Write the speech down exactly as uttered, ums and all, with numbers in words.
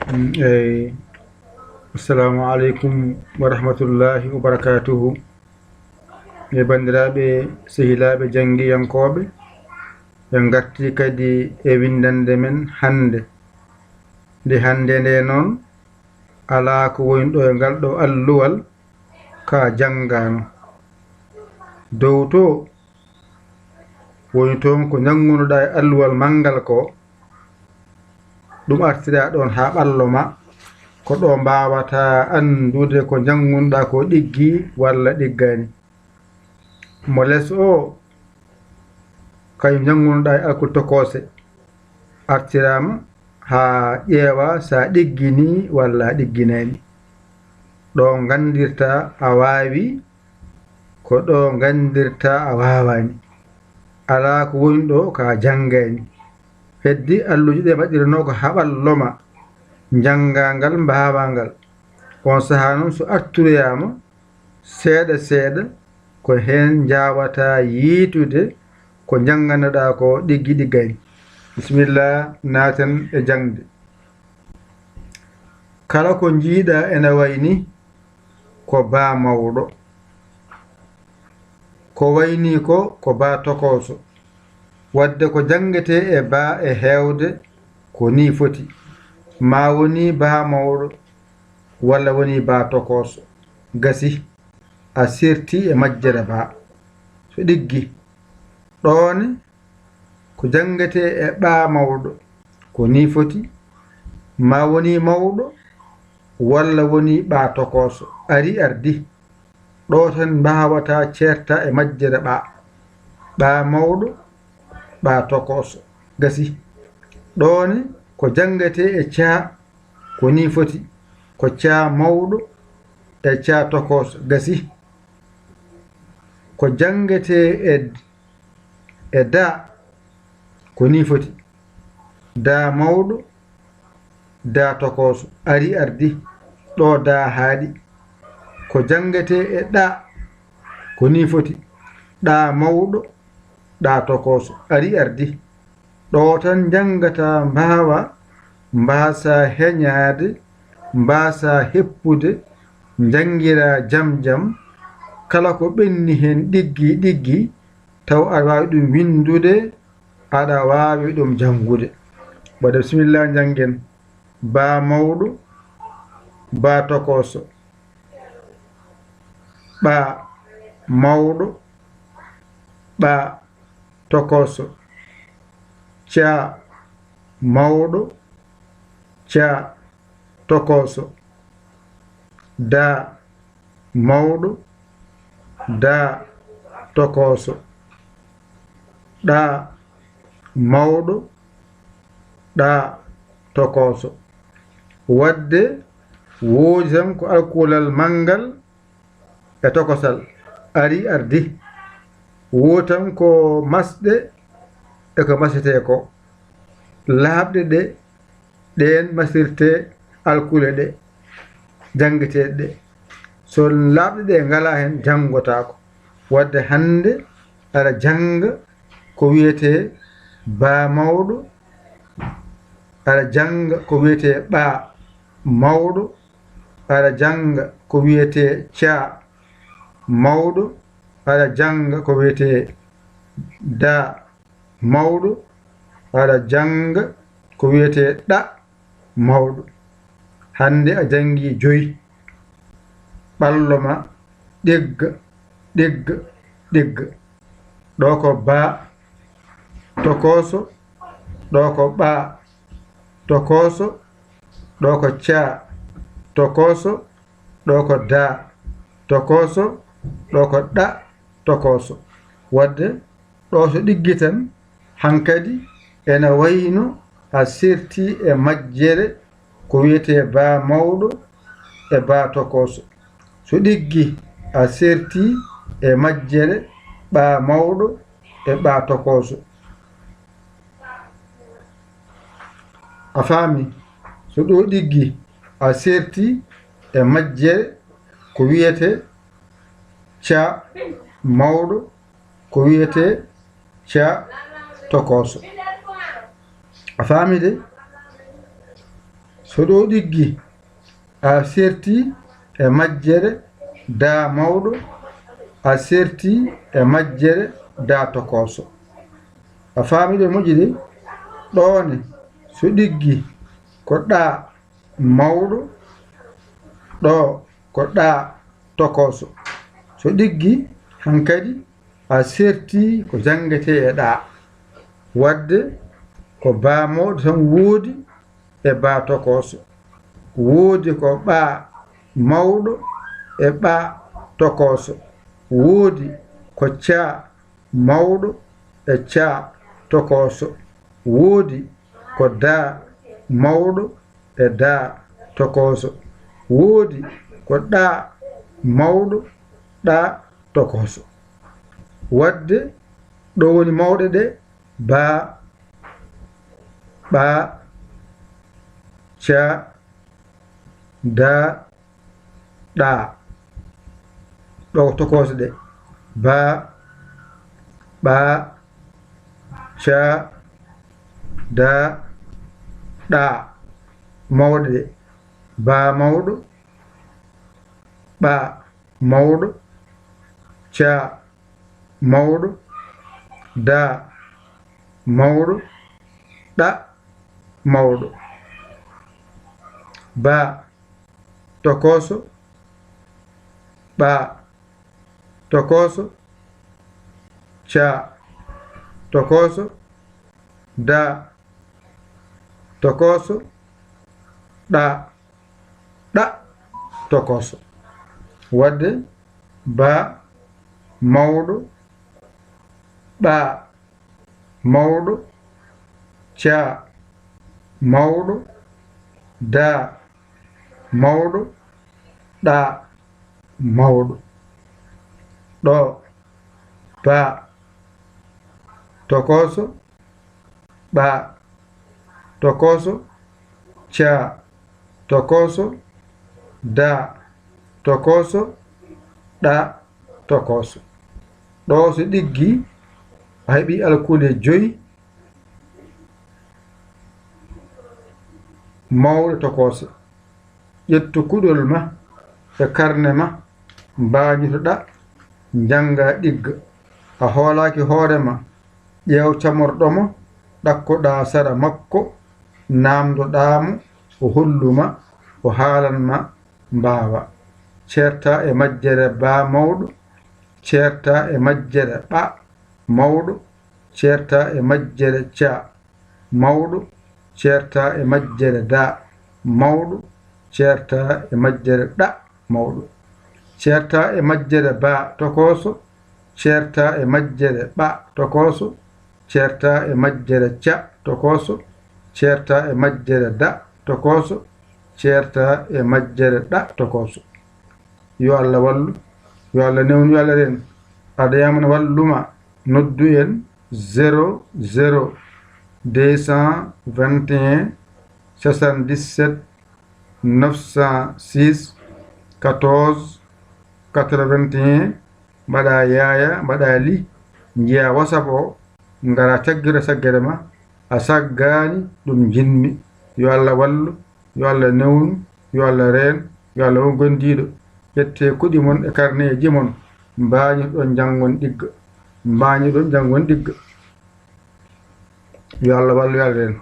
Eyi, assalamu aleykum wa rahmatullahi wa barakatuhu. E banndiraaɓe, sehilaaɓe janngiyankooɓe, en ngartii kadi e winndannde men hannde. Nde hannde nde noon, alaa ko woni ɗo e ngal ɗo alluwal ka janngaano. Dow to woni toon ko njanngunoɗaa e alluwal manngal ko, ɗum artiraa ɗoon haa ɓallo ma, ko ɗo mbaawataa anndude ko njanngunɗaa ko ɗiggi walla ɗiggaani. Mo les o, kañum njanngunɗaa e alkul tokoose, artiraama haa ƴeewa so a ɗigginii walla a ɗigginaani. Ɗo nganndirtaa a waawi, ko ɗo nganndirtaa a waawaani. Alaa ko woni ɗo ka janngaani. Heddi alluuje ɗe mbaɗiranoo ko haa ɓallo ma. Njanngaa ngal, mbaawaa ngal. On sahaa noon so arturoyaama, seeɗa seeɗa, ko heen njaawataa yiitude ko njannganoɗaa ko ɗiggi ɗiggani. Bisimilla, naaten e jaŋde. Kala ko njiiɗaa ena wayi ni ko baa mawɗo. Ko wayi ni ko, ko baa tokooso. Waɗde ko janngetee e baa e heewde ko nii foti. Maa wonii baa mawɗo, walla wonii baa tokooso. Gasi, a sertii e majjere baa. So ɗiggi, ɗoone ko janngetee e ɓaa mawɗo, ko nii foti. Maa wonii mawɗo, walla wonii ɓaa tokooso. Arii ardi. Ɗo tan mbaawataa ceertaa e majjere ɓaa. Ɓaa mawɗo, ɓaa tokooso. Gasi. Ɗoone ko janngetee e caa, ko nii foti. Ko caa mawɗo e caa tokooso. Gasi. Ko janngetee e, e daa, ko nii foti. Daa mawɗo, daa tokooso. Arii ardi. Ɗo daa haaɗi. Ko janngetee e ɗaa, ko nii foti. Ɗaa mawɗo, ɗaa tokooso. Arii ardi. Ɗo tan njanngataa mbaawaa, mbaasaa heñaade, mbaasaa heppude, njanngiraa jam jam. Kala ko ɓenni heen ɗiggi ɗiggi, taw aɗa waawi ɗum winndude, aɗa waawi ɗum janngude. Waɗde bisimilla, njanngen. Baa mawɗo, baa tokooso. Ɓaa mawɗo, ɓaa tokooso. Caa mawɗo, caa tokooso. Daa mawɗo, daa tokooso. Ɗaa mawɗo, ɗaa tokooso. Waɗde woodi tan ko alkulal manngal e tokosal. Arii ardi. Woodi tan ko masɗe e ko masetee ko. Laaɓɗe ɗe, ɗeen masirtee alkule ɗe, janngeteeɗe ɗe. So laaɓɗe ɗe ngalaa heen, janngotaako. Waɗde hannde aɗa jannga ko wiyetee baa mawɗo, aɗa jannga ko wiyetee ɓaa mawɗo, aɗa jannga ko wiyetee caa mawɗo, aɗa jannga ko wiyetee daa mawɗo, aɗa jannga ko wiyetee ɗa mawɗo. Hannde a janngii joyi. Ɓallo ma, ɗigga, ɗigga, ɗigga. Ɗo ko baa tokooso, ɗo ko ɓaa tokooso, ɗo ko caa tokooso, ɗo ko daa tokooso, ɗo ko ɗa tokooso. Waɗde ɗo so ɗiggi tan, hankadi ena wayno a sertii e majjere ko wiyetee baa mawɗo e baa tokooso. So ɗiggi, a sertii e majjere ɓaa mawɗo e ɓaa tokooso. A faami? So ɗo ɗiggi, a sertii e majjere ko wiyetee caa mawɗo, ko wiyetee caa tokooso. A faami de? So ɗo ɗiggi, a serti e majjere da mawɗo, a serti e majjere da tokooso. A faami ɗo moƴƴi de? Ɗo ne, so ɗiggi ko ɗa mawɗo, ɗo ko ɗa tokooso. So ɗiggi hankadi a serti ko janngetee e ɗa. Wadde ko ba mawɗo tan woodi e ba tokooso. Woodi ko ɓa mawɗo e ɓa tokooso. Woodi ko ca mawɗo e ca tokooso. Woodi ko da mawɗo e da tokooso. Woodi ko ɗa mawɗo, ɗa tokooso. Wadde ɗo woni mawɗe ɗe: ba, ɓa, ca, da, ɗa. Ɗo ko tokooso ɗe: ba, ɓa, ca, da, ɗa. Mawɗe ɗe: ba mawɗo, ɓa mawɗo, ca mawɗo, da mawɗo, ɗa mawɗo. Ba tokooso, ɓa tokooso, ca tokooso, da tokooso, ɗa, ɗa tokooso. Wadde ba mawɗo, ɓa mawɗo, ca mawɗo, da mawɗo, ɗa mawɗo. Ɗo ba tokooso, ɓa tokooso, ca tokooso, da tokooso, ɗa tokooso. Ɗo so ɗiggi, a heɓi alkule joyi mawɗe tokooso. Ƴettu kuɗol ma e karne ma, mbaañitoɗa, njannga, ɗigga. A hoolaaki hoore ma, ƴeew camorɗo mo ɗakkoɗa sara makko, naamndoɗa mo, o hollu ma, o haalan ma, mbaawa. Ceerta e majjere ba mawɗo, ceerta e majjere ɓa mawɗo, ceerta e majjere ca mawɗo, ceerta e majjere da mawɗo, ceerta e majjere ɗa mawɗo. Ceerta e majjere ba tokooso, ceerta e majjere ɓa tokooso, ceerta e majjere ca tokooso, ceerta e majjere da tokooso, ceerta e majjere ɗa tokooso. Yo Allah wallu, yo Allah newnu, yo Allah reen. Aɗa yamana walluma, noddu en zéro zéro deux cent vingt et un soixante-dix-sept neuf cent six quatorze quatre-vingt-un. Mbaɗa yaaya, mbaɗa li, njiya WhatsApp o, ngara caggira saggere ma, a saggaani ɗum njiɗmi. Yo Allah wallu, yo Allah newnu, yo Allah reen, yo Allah won gondiiɗo. Ƴettee kuɗi mon e karneeji mon, mbaañoɗon njanngon ɗigga, mbaañoɗon njanngon ɗigga. Yo Allah wallu, yo Allah reen.